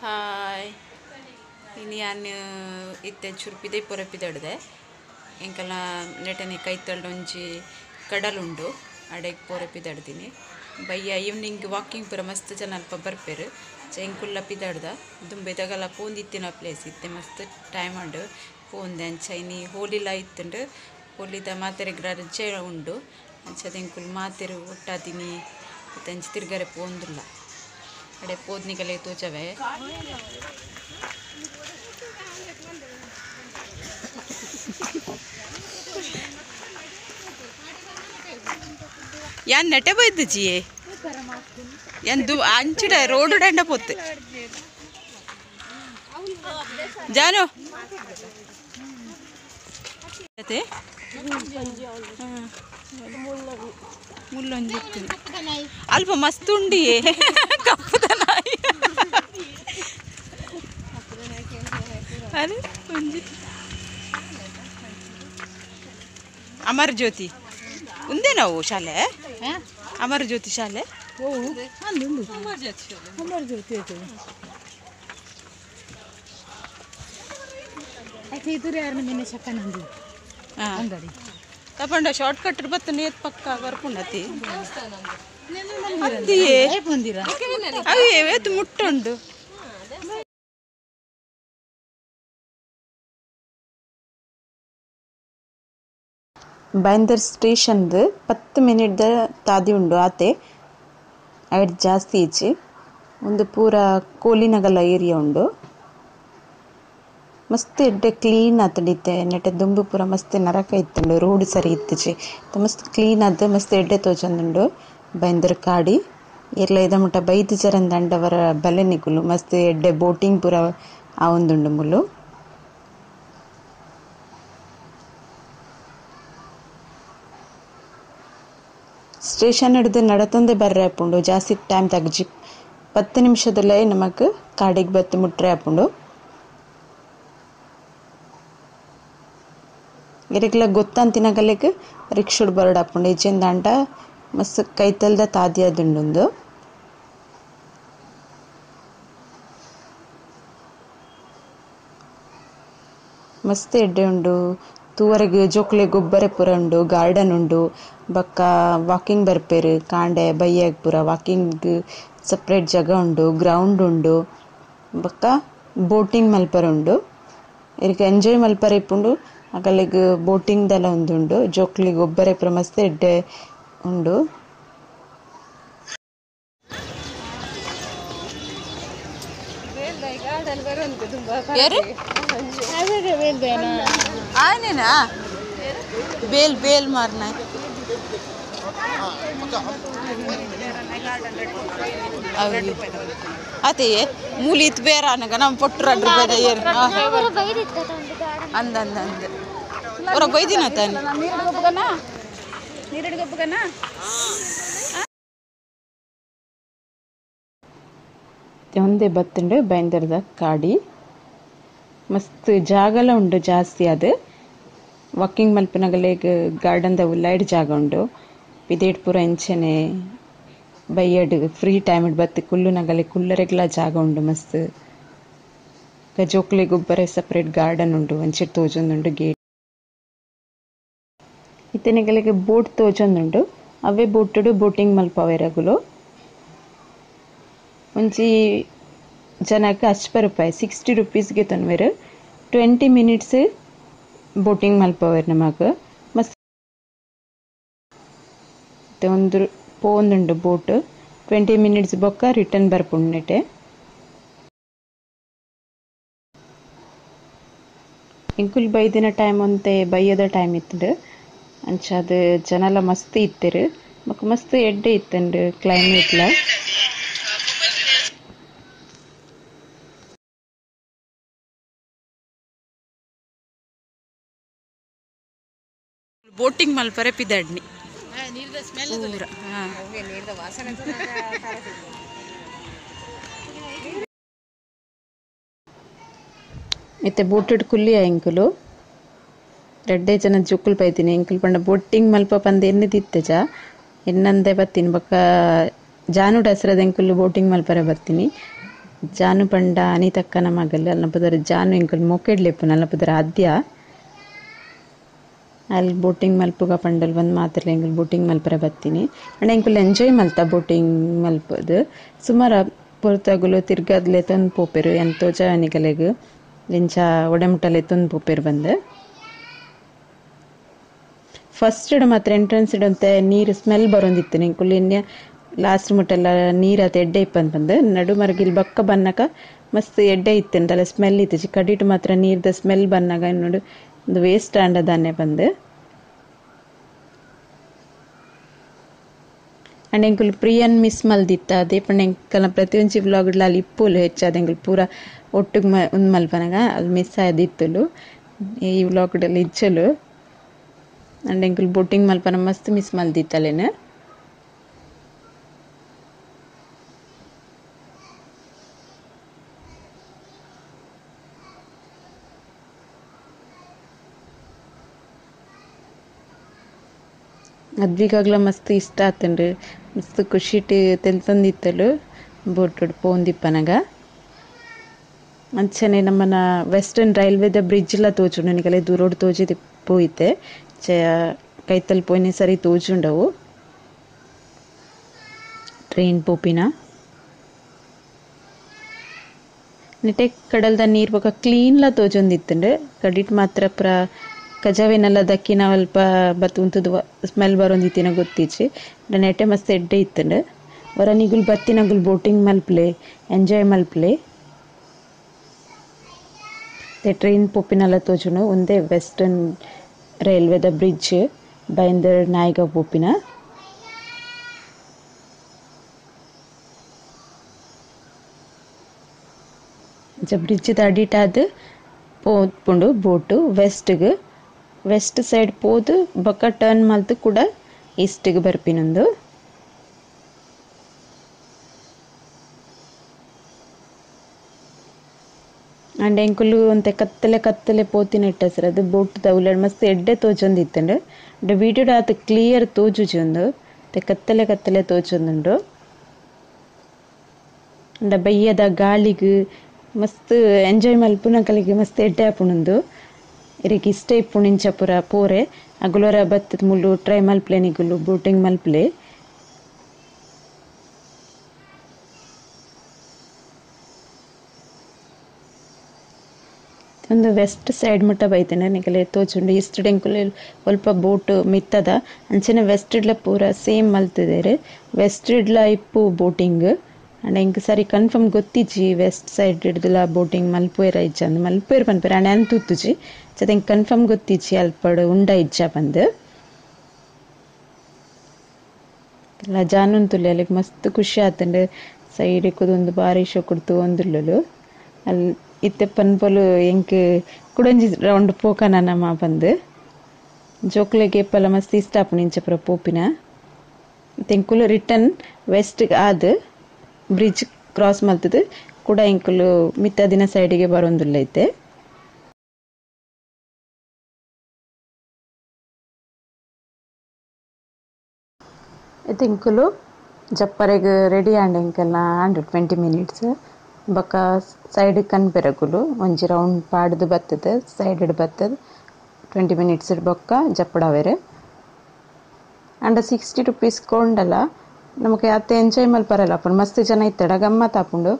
Hi ಇನಿ ಯಾನ್ ಇತ್ತೆ ಚುರುಪಿದೆ ಪೊರಪಿದಡ್ದೆ ಎಂಕಲ್ನ ನೆಟನೆ ಕೈತಲ್ಡ್ ಒಂಜಿ ಕಡಲುಂಡು ಅಡೆಗ್ ಪೊರಪಿದಡ್ದಿನಿ ಬಯ್ಯ ಈವ್ನಿಂಗ್ ವಾಕಿಂಗ್ ಪೂರ ಮಸ್ತ್ ಜನ ಅಲ್ಪ ಬರ್ಪೆರ್ ಎಂಕುಲ್ಲ ಪಿದಡ್ದ ದುಂಬೆದಗಲ ಪೋಂದಿತ್ತಿನ ಪ್ಲೇಸ್ ಇತ್ತೆ ಮಸ್ತ್ ಟೈಮ್ ಉಂಡು ಪೋಂದೆ ಅಂಚ ಇನಿ ಹೋಲಿಲ ಇತ್ತುಂಡು ಹೋಲಿದ ಮಾತೆರೆಗ್ ರಜೆ ಉಂಡು ಅಂಚ ಎಂಕುಲು ಮಾತೆರು ಒಟ್ಟಾದಿನಿ ಇತ್ತೆ ಅಂಚ ತಿರ್ಗರೆ ಪೋಂದುಲ್ಲ ಅಡೆ ಪೋದ್ನಿಗಲೆ ತೋಜವೆ ಯಾನ್ ನೆಟೆ ಬೈದ್ಜಿಯೇ ಯಾನ್ ದು ಅಂಚಿಡ ರೋಡ್ ದಂಡ ಪೋತೆ ಜಾನು ಅತೆ ಮುಲ್ಲೊಂಜಿ ಅಲ್ಪ ಮಸ್ತ್ ಉಂಡಿಯೇ ಕಪ್ಪುದ ನಾಯಿ ಅರೆ ಒಂಜಿ ಅಮರ್ ಜ್ಯೋತಿ ಉಂದೆ ನಾವು ಶಾಲೆ ಅಮರ್ ಜ್ಯೋತಿ ಶಾಲೆ ಅಮರ್ ಜ್ಯೋತಿ ಅಂಗಡಿ ತಪಂಡ ಶಾರ್ಟ್ ಕಟ್ ಬತ್ತ ನೇತ್ ಪಕ್ಕ ಬರ್ಪುಂಡತಿ ಅಯ್ಯೇ ಮುಟ್ಟುಂಡು ಬೈಂದರ್ ಸ್ಟೇಷನ್ದು 10 ಮಿನಿಟ್ ತಾದಿ ಉಂಡು ಆತೆ ಐಟ್ ಜಾಸ್ತಿ ಇಜ್ಜಿ ಒಂದು ಪೂರ ಕೋಲಿನಗಲ ಏರಿಯಾ ಉಂಡು ಮಸ್ತ್ ಎಡ್ಡೆ ಕ್ಲೀನ್ ಆತಂಡಿತ್ತೆ ನೆಟೆ ದುಂಬು ಪೂರ ಮಸ್ತ್ ನರಕ ಇತ್ತುಂಡು ರೋಡ್ ಸರಿ ಇತ್ತಿಜಿ ಮಸ್ತ್ ಕ್ಲೀನ್ ಆದ್ ಮಸ್ತ್ ಎಡ್ಡೆ ತೋಜೊಂದುಂಡು ಬೈಂದರ್ ಕಾಡಿ ಎರ್ಲ ಇದ ಮುಟ್ಟ ಬೈದು ಜರಂದಂಡವರ ಬಲೆ ನಿಕುಲು ಮಸ್ತ್ ಎಡ್ಡೆ ಬೋಟಿಂಗ್ ಪೂರ ಆವೊಂದುಂಡು ಮುಲು ಸ್ಟೇಷನ್ ಹಿಡಿದು ನಡತಂದೆ ಬರ್ರೆ ಆಪುಂಡು ಜಾಸ್ತಿ ಟೈಮ್ ತಗ್ಜಿ 10 ನಿಮಿಷದಲ್ಲೇ ನಮಕ್ ಕಾಡಿಗೆ ಬತ್ತು ಮುಟ್ರೆ ಆಪುಂಡು ಎರೆಗ್ಲ ಗೊತ್ತಂತಿನಗಲೆಗ್ ರಿಕ್ಷಡ್ ಬರಡಾಪುಂಡು ಇಜ್ಜಿಂದಾಂಡ ಮಸ್ತ್ ಕೈತಲ್ದ ತಾದಿಯಾದುಂಡು ಮಸ್ತ್ ಎಡ್ಡೆ ಉಂಡು ತೂವರೆಗ್ ಜೋಕ್ಲೆ ಗೊಬ್ಬರ ಪೂರ ಉಂಡು ಗಾರ್ಡನ್ ಉಂಡು ಬೊಕ್ಕ ವಾಕಿಂಗ್ ಬರ್ಪೆರ್ ಕಾಂಡೆ ಬಯ್ಯಗ್ ಪೂರ ವಾಕಿಂಗ್ ಸಪ್ರೇಟ್ ಜಾಗ ಉಂಡು ಗ್ರೌಂಡ್ ಉಂಡು ಬೊಕ್ಕ ಬೋಟಿಂಗ್ ಮಲ್ಪರೆ ಉಂಡು ಇರೆಗ್ ಎಂಜಾಯ್ ಮಲ್ಪರೆ ಇಪ್ಪುಂಡು ಅಗಲೆಗ್ ಬೋಟಿಂಗ್ ದಲ ಉಂದುಂಡು ಜೋಕ್ಲೆ ಗೊಬ್ಬರ ಪೂರ ಮಸ್ತ್ ಎಡ್ಡೆ ಉಂಡು ಆನೇನಾ ಬೇಲ್ ಬೇಲ್ ಮಾರ್ನ ಅದೇ ಮೂಲಿತ್ ಬೇರ ಅನಗ ನಮ್ಮ ಪೊಟ್ಟು 2 ರೂಪಾಯಿದ ಏರು ಅಂದ ಅಂದ ಅಂದ ಅವರ ಬೈದಿನ ತಾನೆ ಒಂದೇ ಬತ್ತುಂಡು ಬೈಂದರ್ದ ಕಾಡಿ ಮಸ್ತ್ ಜಾಗಲ ಉಂಡು ಜಾಸ್ತಿ ಅದು ವಾಕಿಂಗ್ ಮಲ್ಪನಗಲೆಗ್ ಗಾರ್ಡನ್ ದ ಉಲ್ಲೈಡ್ ಜಾಗ ಉಂಡು ಪಿದೇಟ್ ಪೂರ ಇಂಚನೆ ಬಯ್ಯಡ್ ಫ್ರೀ ಟೈಮ್ ಬತ್ತಿ ಕುಲ್ಲುನಗಲೆ ಕುಲ್ಲರೆಗ್ಲ ಜಾಗ ಉಂಡು ಮಸ್ತ್ ಜೋಕ್ಲೆ ಗೊಬ್ಬರ ಸಪ್ರೇಟ್ ಗಾರ್ಡನ್ ಉಂಡು ಒಂಚೆ ತೋಜೊಂದುಂಡು ಗೇಟ್ ಇತ್ತನೆಗಲೆಗ್ ಬೋಟ್ ತೋಜೊಂದುಂಡು ಅವೇ ಬೋಟುಡು ಬೋಟಿಂಗ್ ಮಲ್ಪವೆರಗುಲು ಒಂಜಿ ಜನಕ್ಕೆ 60 ರೂಪಾಯಿ 60 ರುಪೀಸ್ಗೆ ತನ್ವೇರು 20 ಮಿನಿಟ್ಸ್ ಬೋಟಿಂಗ್ ಮಲ್ಪವೇರು ನಮಕ್ ಮಸ್ತ್ ಒಂದು ಪೋಂದುಂಡು ಬೋಟ್ 20 ಮಿನಿಟ್ಸ್ ಬೊಕ್ಕ ರಿಟರ್ನ್ ಬರ್ಪುಂಡು ನೆಟೆ ಎಂಕುಲು ಬೈದಿನ ಟೈಮ್ ಒಂತೆ ಬಯ್ಯದ ಟೈಮ್ ಇತ್ತುಂಡು ಅಂಚ ಅದು ಜನಲ ಮಸ್ತ್ ಇತ್ತೆರು ಬೊಕ್ಕ ಮಸ್ತ್ ಎಡ್ಡೆ ಇತ್ತುಂಡು ಕ್ಲೈಮೇಟ್ಲ ಬೋಟಿಂಗ್ ಮಲ್ಪರೆ ಪಿದಡ್ನಿ ಇತ್ತೆ ಬೋಟೆಡ್ ಕುಲ್ಲಿಯ ಎಂಕುಲು ರಡ್ಡೆ ಜನ ಜೋಕುಲು ಬೈದಿನಿ ಎಂಕುಲು ಪಂಡ ಬೋಟಿಂಗ್ ಮಲ್ಪ ಪಂದ್ ಎನ್ನಿದಿತ್ತೆಜ ಎನ್ನಂದೆ ಬತ್ತೀನಿ ಬೊಕ್ಕ ಜಾನು ಡಸ್ರದ ಎಂಕುಲು ಬೋಟಿಂಗ್ ಮಲ್ಪರೆ ಬರ್ತೀನಿ. Janu ಪಂಡ ಅನಿತಕ್ಕನ ಮಗಲ್ ಅಲ್ನ ಪುದರ್ ಜಾನು ಎಂಕುಲು ಮೊಕೆಡ್ಲೆಪ್ಪುನ ಅಲ್ನ ಪುದರ್ ಆದ್ಯ ಅಲ್ಲಿ ಬೋಟಿಂಗ್ ಮಲ್ಪುಗ ಪಂಡಲ್ ಬಂದು ಮಾತ್ರ ಎಂಕುಲು ಬೋಟಿಂಗ್ ಮಲ್ಪರೆ ಬತ್ತೀನಿ ಅಂಡ ಎಂಕುಲು ಎಂಜಾಯ್ ಮಲ್ತ ಬೋಟಿಂಗ್ ಮಲ್ಪದು ಸುಮಾರು ಪೊರ್ತಗುಲು ತಿರ್ಗದ್ಲೆ ತಂದು ಪೋಪೆರು ಎಂತೋಜ ನಿಕಲೆಗ್ ಎಂಚ ಒಡೆಮುಟ್ಟಲೆ ತಂದು ಪೋಪೆರು ಬಂದು ಫಸ್ಟ್ ಮಾತ್ರ ಎಂಟ್ರೆನ್ಸ್ ಇಡಂತೆ ನೀರು ಸ್ಮೆಲ್ ಬರೋಂದಿತ್ತು ಎಂಕುಲು ಇನ್ನೆ ಲಾಸ್ಟ್ ಮುಟ್ಟೆಲ್ಲ ನೀರು ಅದು ಎಡ್ಡೆ ಇಪ್ಪಂತ ಬಂದು ನಡು ಮರಗಿಲ್ ಬಕ್ಕ ಬನ್ನಕ ಮಸ್ತ್ ಎಡ್ಡೆ ಇತ್ತು ಅಂತಲ್ಲ ಸ್ಮೆಲ್ ಇತ್ತು ಕಡಿಟು ಮಾತ್ರ ನೀರ್ದ ಸ್ಮೆಲ್ ಬನ್ನಾಗ ನೋಡು ಒಂದು ವೇಸ್ಟ್ ಆಂಡ ದಾನೆ ಬಂದು ಅಂಡ್ ಎಂಕುಲು ಪ್ರಿಯನ್ ಮಿಸ್ ಮಲ್ದಿತ್ತ ಅದೇ ಪಂಡ ಎಂಕಲ್ನ ಪ್ರತಿಯೊಂಜಿ ವ್ಲಾಗ್ಡ್ಲ ಅಲ್ಲಿ ಇಪ್ಪುಲು ಹೆಚ್ಚಾದ ಎಂಕುಲು ಪೂರ ಒಟ್ಟಿಗೆ ಒಂದು ಮಲ್ಪನಾಗ ಅಲ್ಲಿ ಮಿಸ್ ಆದಿತ್ತಲು ಈ ವ್ಲಾಗ್ಡಲ್ಲಿ ಇಚ್ಚಲು ಅಂಡ್ ಎಂಕುಲು ಬೋಟಿಂಗ್ ಮಲ್ಪನ ಮಸ್ತ್ ಮಿಸ್ ಮಲ್ದಿತ್ತಲೇನು ಅದ್ವಿಗಾಗ್ಲ ಮಸ್ತ್ ಇಷ್ಟ ಆತಂಡ್ರಿ ಮಸ್ತ್ ಖುಷಿಟ್ ತೆಲ್ತಂದಿತ್ತಲು ಬೋಟ್ ಪೋಂದಿಪ್ಪನಗ ಅಂಚನೆ ನಮ್ಮನ ವೆಸ್ಟರ್ನ್ ರೈಲ್ವೆದ ಬ್ರಿಡ್ಜ್ ಲ ತೋಜುಂಡು ನಿಕಲೆ ದೂರೋಡು ತೋಜಿದ್ ಪೋಯಿತೆ ಕೈತಲ್ ಪೋಯಿನೆ ಸರಿ ತೋಜುಂಡವು ಟ್ರೈನ್ ಪೋಪಿನ ನೆಟೆ ಕಡಲ್ದ ನೀರು ಬೊಕ ಕ್ಲೀನ್ ಲ ತೋಜೊಂದಿತ್ತುಂಡು ಕಡಿಟ್ ಮಾತ್ರ ಪೂರ ಕಜವೇನೆಲ್ಲ ದಕ್ಕಿನ ಅಲ್ಪ ಬತ್ತು ಉಂತುದು ಸ್ಮೆಲ್ ಬರೋಂದಿತ್ತಿನ ಗೊತ್ತಿಜ್ಜಿ ನೆಟೆ ಮಸ್ತ್ ಎಡ್ಡೆ ಇತ್ತುಂಡು ವರ ನಿಗುಲ್ ಬತ್ತಿನಗುಲ್ ಬೋಟಿಂಗ್ ಮಲ್ಪ್ಲೆ ಎಂಜಾಯ್ ಮಲ್ಪ್ಲೆ ಟ್ರೈನ್ ಪೋಪಿನೆಲ್ಲ ತೋಜುಂಡು ಒಂದೇ ವೆಸ್ಟರ್ನ್ ರೈಲ್ವೆದ ಬ್ರಿಡ್ಜ್ ಬೈಂದರ್ ನಾಯಿಗ ಪೋಪಿನ ಬ್ರಿಡ್ಜ್ ಅಡಿಟಾದ್ ಪೋಪುಂಡು ಬೋಟು ವೆಸ್ಟ್ಗ್ ವೆಸ್ಟ್ ಸೈಡ್ ಪೋದು ಬೊಕ್ಕ ಟರ್ನ್ ಮಲ್ತು ಕೂಡ ಈಸ್ಟ್ಗೆ ಬರ್ಪಿನೊಂದು ಅಂಡ್ ಎಂಕುಲು ಒಂತೆ ಕತ್ತಲೆ ಕತ್ತಲೆ ಪೋತಿನ ಇಟ್ಟ ಸರ್ ಅದು ಬೋಟ್ ತೌಲಡ್ ಮಸ್ತ್ ಎಡ್ಡೆ ತೋಜೊಂದಿತ್ತುಂಡು ಅಂಡ್ ವೀಡಿಯೋಡ್ ಆತ್ ಕ್ಲಿಯರ್ ತೋಜುಜಿ ಒಂದು ಕತ್ತಲೆ ಕತ್ತಲೆ ತೋಜೊಂದುಂಡು ಅಂಡ ಬಯ್ಯದ ಗಾಳಿಗ್ ಮಸ್ತ್ ಎಂಜಾಯ್ ಮಲ್ಪುನಕಲಿಗೆ ಮಸ್ತ್ ಎಡ್ಡೆ ಆಪುಂಡು ಇರೆಗ್ ಇಷ್ಟ ಇಪ್ಪುಂಡು ಇಂಚ ಪೂರ ಪೋರೆ ಅಗುಲೊರ ಬತ್ತದ ಮುಲ್ಲು ಟ್ರೈ ಮಲ್ಪ್ಲೆ ನಿಗುಲು ಬೋಟಿಂಗ್ ಮಲ್ಪ್ಲೆ ಒಂದು ವೆಸ್ಟ್ ಸೈಡ್ ಮುಟ್ಟ ಬೈತೇನೆ ನಿಕಲೆ ತೋಜುಂಡು ಈಸ್ಟ್ ಎಂಕುಲು ಒಲ್ಪ ಬೋಟ್ ಮಿತ್ತದ ಅಂಚನೆ ವೆಸ್ಟ್ ಇಡ್ಲ ಪೂರ ಸೇಮ್ ಮಲ್ತಿದ್ದೇರೆ ವೆಸ್ಟ್ ಇಡ್ಲ ಇಪ್ಪು ಬೋಟಿಂಗ್ ಅಂಡ್ ಎಂಕ್ ಸರಿ ಕನ್ಫರ್ಮ್ ಗೊತ್ತಿಜ್ಜಿ ವೆಸ್ಟ್ ಸೈಡ್ ಹಿಡ್ದಲ ಬೋಟಿಂಗ್ ಮಲ್ಪುವೆರ ಇಜ್ಜ ಅಂದ್ ಮಲ್ಪುವೆರ್ ಪನ್ಪೆರ್ ಅಂಡ್ ಆನ್ ತೂತುಜಿ ಚದ ಎಂಕ್ ಕನ್ಫರ್ಮ್ ಗೊತ್ತಿಜ್ಜಿ ಅಲ್ಪಡ್ ಉಂಡ ಇಜ್ಜ ಪಂದ್ ಜಾನುನ್ ತುಲೆ ಅಲ್ಲಿಗೆ ಮಸ್ತ್ ಖುಷಿ ಆತುಂಡು ಸೈಡ್ ಕುದೊಂದು ಬಾರಿ ಶೋಕುಡು ತೂವೊಂದುಲ್ಲುಲು ಅಲ್ಲಿ ಇತ್ತೆ ಪನ್ಪೊಲು ಎಂಕ್ ಕುಡೊಂಜಿ ರೌಂಡ್ ಪೋಕನ ನಮ ಪಂದ್ ಜೋಕ್ಲೆಗ್ ಏಪಲ ಮಸ್ತ್ ಇಷ್ಟ ಆಪುಂಡು ಇಂಚ ಪೂರ ಪೋಪಿನ ಎಂಕುಲು ರಿಟರ್ನ್ ವೆಸ್ಟ್ ಆದ್ ಬ್ರಿಡ್ಜ್ ಕ್ರಾಸ್ ಮಲ್ತುದು ಕೂಡ ಎಂಕುಲು ಮಿತ್ತದಿನ ಸೈಡಿಗೆ ಬರೋಂದುಲ್ಲ ಇತ್ತೆ ಎಂಕುಲು ಜಪ್ಪರೆಗ್ ರೆಡಿ ಆಂಡ್ ಎಂಕಲ್ನ ಆಂಡ್ 20 ಮಿನಿಟ್ಸ್ ಬೊಕ ಸೈಡ್ ಕನ್ಪೆರಗುಲು ಒಂಜಿ ರೌಂಡ್ ಪಾಡ್ದು ಬತ್ತದ ಸೈಡ್ ಬತ್ತದ 20 ಮಿನಿಟ್ಸ್ ಬೊಕ್ಕ ಜಪ್ಪಡಾವೆರ್ ಅಂಡ 60 ರುಪೀಸ್ ಕೊಂಡಲ ನಮಕ್ ಅತ್ತೆ ಎಂಜಾಯ್ ಮಲ್ಪರಲ್ಲ ಆಪುಂಡು ಮಸ್ತ್ ಜನ ಇತ್ತಡ ಗಮ್ಮತ್ ಆಪುಂಡು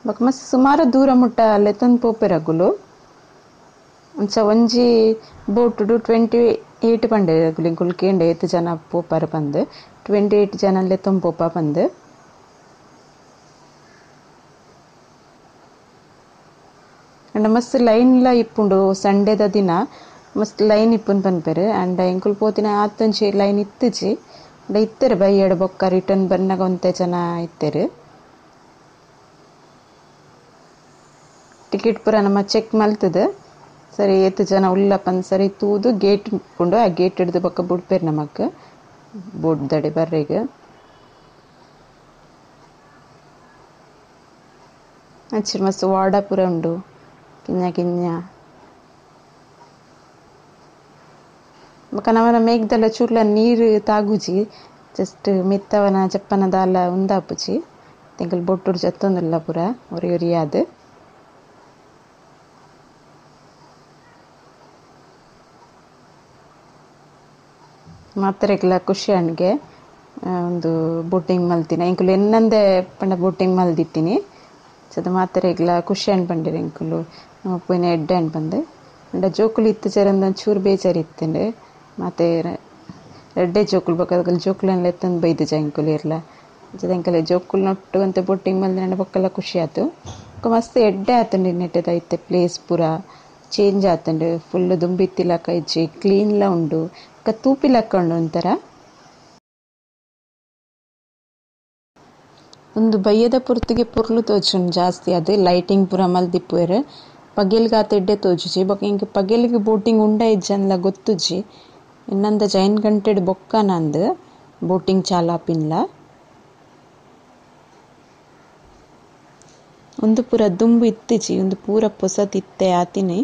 ಬೊಕ ಮಸ್ತ್ ಸುಮಾರು ದೂರ ಮುಟ್ಟ ಲೆತ್ತೊಂದು ಪೋಪೆರಗುಲು ಅಂಚ ಒಂಜಿ ಬೋಟುಡು 28 ಪಂಡೆ ಎಂಕುಲು ಕೇಂಡೆ ಏತ್ ಜನ ಪೋಪರ್ ಪಂದ್ 28 ಜನ ಲೆತ್ತೊಂದು ಪೋಪ ಪಂದ್ ಅಂಡ ಮಸ್ತ್ ಲೈನ್ ಲ ಇಪ್ಪುಂಡು ಸಂಡೇದ ದಿನ ಮಸ್ತ್ ಲೈನ್ ಇಪ್ಪುಂಡು ಪನ್ಪೆರ್ ಅಂಡ ಎಂಕುಲು ಪೋತಿನ ಆತೊಂಜಿ ಲೈನ್ ಇತ್ತುಜಿ ಅಂಡ ಇತ್ತೆರ್ ಬಯ್ಯಡ್ ಬೊಕ್ಕ ರಿಟರ್ನ್ ಬನ್ನಗ ಒಂತೆ ಜನ ಇತ್ತೆರ್ ಟಿಕೆಟ್ ಪೂರ ನಮ ಚೆಕ್ ಮಲ್ತುದು ಸರಿ ಏತ್ ಜನ ಉಲ್ಲ ಪಂದ್ ಸರಿ ತೂದು ಗೇಟ್ ಉಂಡು ಆ ಗೇಟ್ ಹಿಡ್ದು ಬೊಕ್ಕ ಬುಡ್ಪೆರ್ ನಮಕ್ ಬೋಟ್ ದಡೆ ಬರ್ರೆಗ್ ಅಂಚಿನ ಮಸ್ತ್ ವಾಡ ಪೂರ ಉಂಡು ಕಿನ್ನ ಕಿನ್ನ ಬೊಕ ನಮನ ಮೇಘದಲ್ಲ ಚೂರ್ಲ ನೀರು ತಾಗುಜಿ ಜಸ್ಟ್ ಮಿತ್ತವನ ಜಪ್ಪನ ದಾಲ ಉಂದಾಪುಜಿ ಎಂಕಲ್ ಬೊಟ್ಟುಡು ಜತ್ತೊಂದುಲ್ಲ ಪೂರ ಒರಿ ಒರಿಯಾದ್ ಮಾತೆರೆಗ್ಲ ಖುಷಿ ಆಂಡ್ಗೆ ಒಂದು ಬೋಟಿಂಗ್ ಮಲ್ತಿನ ಎಂಕುಲು ಎನ್ನಂದೆ ಪಂಡ ಬೋಟಿಂಗ್ ಮಲ್ದಿತ್ತೀನಿ ಚದ ಮಾತೆರೆಗ್ಲ ಖುಷಿ ಆಂಡ್ ಪಂಡೆರ್ ಎಂಕುಲು ಪೋಯಿನ ಎಡ್ಡೆ ಆಂಡ್ ಪಂದ್ ಅಂಡ ಜೋಕುಲು ಇತ್ತು ಚರಂದ ಚೂರು ಬೇಜಾರು ಇತ್ತುಂಡು ಮಾತೆ ಎಡ್ಡೆ ಜೋಕುಲು ಬೊಕ್ಕ ಜೋಕುಲೆನ್ ಲೆತ್ತೊಂದು ಬೈದುಜ ಎಂಕುಲು ಇರ್ಲ ಅಂಚದ ಎಂಕಲೆ ಜೋಕುಲು ನೊಟ್ಟು ಅಂತೆ ಬೋಟಿಂಗ್ ಮಲ್ದಿನ ಬೊಕ್ಕಲ ಖುಷಿ ಆತು ಬೊಕ್ಕ ಮಸ್ತ್ ಎಡ್ಡೆ ಆತುಂಡು ನೆಟ್ಟದ ಇತ್ತೆ ಪ್ಲೇಸ್ ಪೂರ ಚೇಂಜ್ ಆತುಂಡು ಫುಲ್ ದುಂಬಿತ್ತಿಲಕ ಇಜ್ಜಿ ಕ್ಲೀನ್ಲ ಉಂಡು ಬೊಕ್ಕ ತೂಪಿಲಕ್ಕ ಉಂಡು ಒಂಥರ ಒಂದು ಬಯ್ಯದ ಪೊರ್ತುಗೆ ಪೊರ್ಲು ತೋಜುಂಡು ಜಾಸ್ತಿ ಅದು ಲೈಟಿಂಗ್ ಪೂರ ಮಲ್ದಿಪ್ಪುವೆರ್ ಪಗೆಲ್ಗ್ ಆತ್ ಎಡ್ಡೆ ತೋಜುಜಿ ಬೊಕ್ಕ ಎಂಕ್ ಪಗೆಲ್ಗ್ ಬೋಟಿಂಗ್ ಉಂಡ ಇಜ್ಜಂದ್ಲ ಗೊತ್ತುಜ್ಜಿ ಎನ್ನಂದಾಜಿ 5 ಗಂಟೆಡ್ ಬೊಕ್ಕ ನಂದು ಬೋಟಿಂಗ್ ಚಾಲು ಆಪಿನ್ಲ ಒಂದು ಪೂರ ದುಂಬು ಇತ್ತಿಜಿ ಒಂದು ಪೂರ ಪೊಸತ್ ಇತ್ತೆ ಆತಿನಿ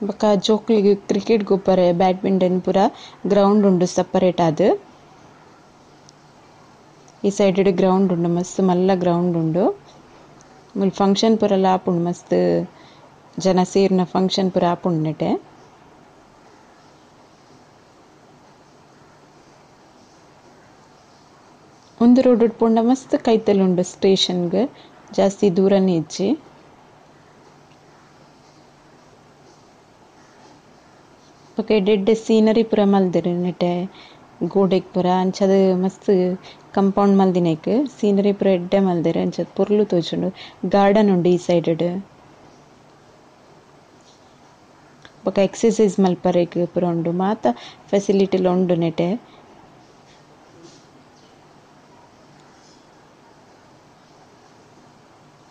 ಬೊಕ್ಕ ಜೋಕ್ಲೆಗ್ ಕ್ರಿಕೆಟ್ ಗೊಬ್ಬರೆ ಬ್ಯಾಡ್ಮಿಂಟನ್ ಪೂರ ಗ್ರೌಂಡ್ ಉಂಡು ಸಪರೇಟ್ ಆದ್ ಈ ಸೈಡ್ ಗ್ರೌಂಡ್ ಉಂಡು ಮಸ್ತ್ ಮಲ್ಲ ಗ್ರೌಂಡ್ ಉಂಡು ಮುಲ್ ಫಂಕ್ಷನ್ ಪೂರಲ ಆಪುಂಡು ಮಸ್ತ್ ಜನ ಸೇರಿನ ಫಂಕ್ಷನ್ ಪೂರ ಆಪುಂಡು ನೆಟೆ ಒಂದು ರೋಡ್ ಪೋಂಡ ಮಸ್ತ್ ಕೈತಲ್ ಉಂಡು ಸ್ಟೇಷನ್ಗ್ ಜಾಸ್ತಿ ದೂರನೇ ಇಜ್ಜಿ ಬೊಕ ಎಡ್ಡೆ ಸೀನರಿ ಪೂರ ಮಲ್ದೆರ್ ನೆಟೆ ಗೋಡೆಗ್ ಪೂರ ಅಂಚದ ಮಸ್ತ್ ಕಂಪೌಂಡ್ ಮಲ್ದಿನೈಕ್ ಸೀನರಿ ಪೂರ ಎಡ್ಡೆ ಮಲ್ದೆರ್ ಅಂಚದ ಪೊರ್ಲು ತೋಜುಂಡು ಗಾರ್ಡನ್ ಉಂಡು ಈ ಸೈಡ್ ಬೊಕ ಎಕ್ಸರ್ಸೈಸ್ ಮಲ್ಪರೆಗ್ ಪೂರ ಉಂಡು ಮಾತ ಫೆಸಿಲಿಟಿಲ ಉಂಡು ನೆಟೆ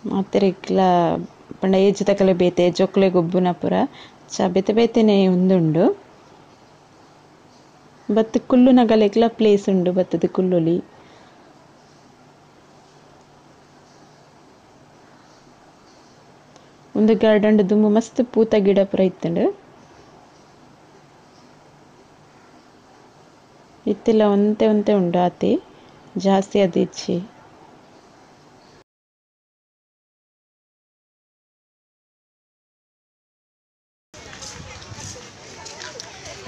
ಮಾತೆರೆಗ್ಲ ಪಂಡ ಏಜ್ ದಕಲೆ ಬೇತೆ ಜೋಕುಲೆ ಗೊಬ್ಬುನ ಪೂರ ಚ ಬೇತೆ ಬೇತೆನೆ ಉಂದುಂಡು ಬತ್ತ್ ಕುಲ್ಲುನಗಲೆಗ್ಲ ಪ್ಲೇಸ್ ಉಂಡು ಬತ್ತದ ಕುಲ್ಲೊಲಿ ಉಂದು ಗಾರ್ಡನ್ ದುಂಬು ಮಸ್ತ್ ಪೂತ ಗಿಡ ಪೂರ ಇತ್ತುಂಡು ಇತ್ತೆಲ ಒಂತೆ ಒಂತೆ ಉಂಡು ಆತೆ ಜಾಸ್ತಿ ಅದು ಇಜ್ಜಿ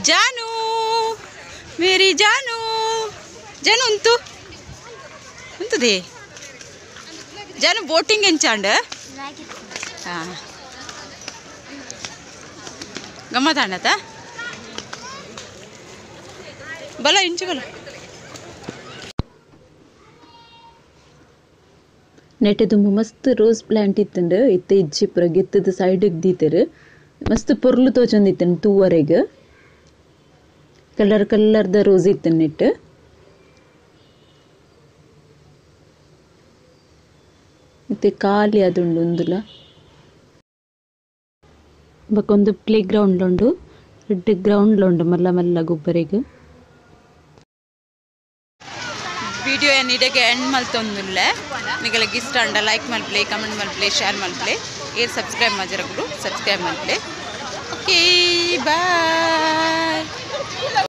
जानू मेरी जानू जानू उंतु उंतु दे जानू बोटिंग ಎಂಚಾಂಡ ಹಾ ಗಮ್ಮತಾಂಡತ ಬಲ ಇಂಚು ಬಲ ನೆಟೆ ದುಂಬು ಮಸ್ತ್ ರೋಸ್ ಪ್ಲಾಂಟ್ ಇತ್ತುಂಡು ಇತ್ತೆ ಇಜ್ಜಿ ಪೂರ ಗೆತ್ತದ ಸೈಡ್ಗ್ ದೀತೆರ್ ಮಸ್ತ್ ಪೊರ್ಲು ತೋಜೊಂದಿತ್ತುಂಡು ತೂವರೆಗ್ ಕಲರ್ ಕಲರ್ the rose ಇತ್ತುಂಡು ನೆಟ್ ಇತ್ತೆ ಖಾಲಿ ಆದುಂಡು ಉಂದುಲ ಬೊಕ ಒಂದು ಪ್ಲೇ ಗ್ರೌಂಡ್ ಉಂಡು ಎಡ್ಡೆ ಗ್ರೌಂಡ್ ಉಂಡು ಮಲ್ಲ ಮಲ್ಲ ಗೊಬ್ಬರೆಗ್ ವಿಡಿಯೋ ಏನ್ ಇಡೆಗೆ ಎಂಡ್ ಮಲ್ತೊಂದುಲ್ಲೆ ನಿಗಲೆಗ್ ಇಷ್ಟ ಅಂಡ ಲೈಕ್ ಮಲ್ಪಲೆ ಕಮೆಂಟ್ ಮಲ್ಪಲೆ ಶೇರ್ ಮಲ್ಪಲೆ ಏರ್ ಸಬ್ಸ್ಕ್ರೈಬ್ ಮಲ್ಜರಗುಲು ಸಬ್ಸ್ಕ್ರೈಬ್ ಮಲ್ಪಲೆ. Okay bye.